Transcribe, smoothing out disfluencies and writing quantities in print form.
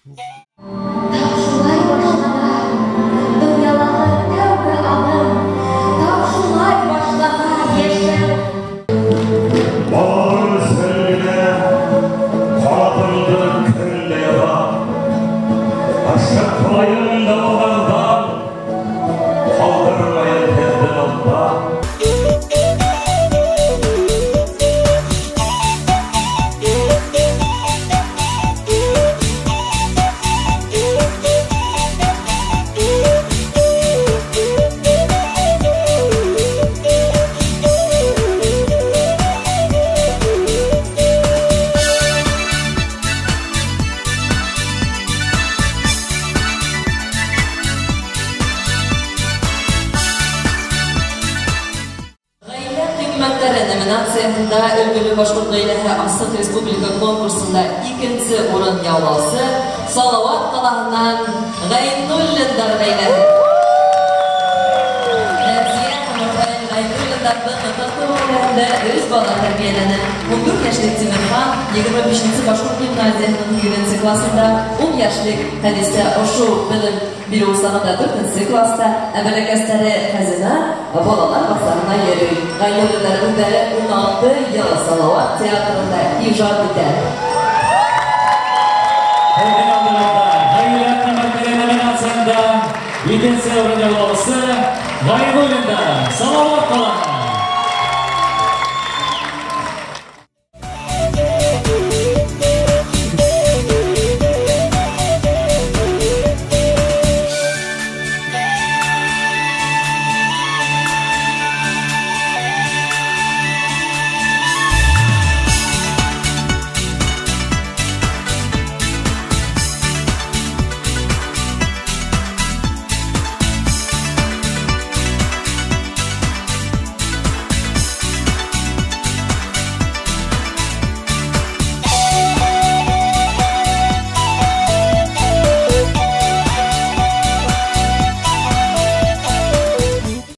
Тап шулай башлана донъялағы тәүге аҙым, тап шулай башлана йәшәү. Балалар өсөн генә ҡанатымды көн дә яҙа, Ашыҡмайым да уларҙан, ҡалдырмайым һеҙҙең алда. Номинацияһында Өлгөлө башҡорт ғаиләһе асыҡ республика конкурсында икенсе урын яулаусы Салауат ҡалаһынан Ғәйнуллиндар ғаиләһе. Рәмзиә һәм Рафаэль Ғәйнуллиндарҙың татыу ғаиләһендә өс бала тәрбиәләнә. 14 йәшлек Тимерхан 25-нсе башҡорт гимназияһының 8-нсе класында, 10 йәшлек Хәдисә ошо белем биреү усағында 4-нсе класта, ә бәләкәстәре Хәзинә балалар баҡсаһына йөрөй. Ғәйнуллиндар үҙҙәре 16 йыл Салауат театрында ижад итә. Һеҙҙең алдығыҙҙа ғаилә ҡиммәтлеге номинацияһында икенсе урын яулаусы Ғәйнуллиндар, Салауат ҡалаһы.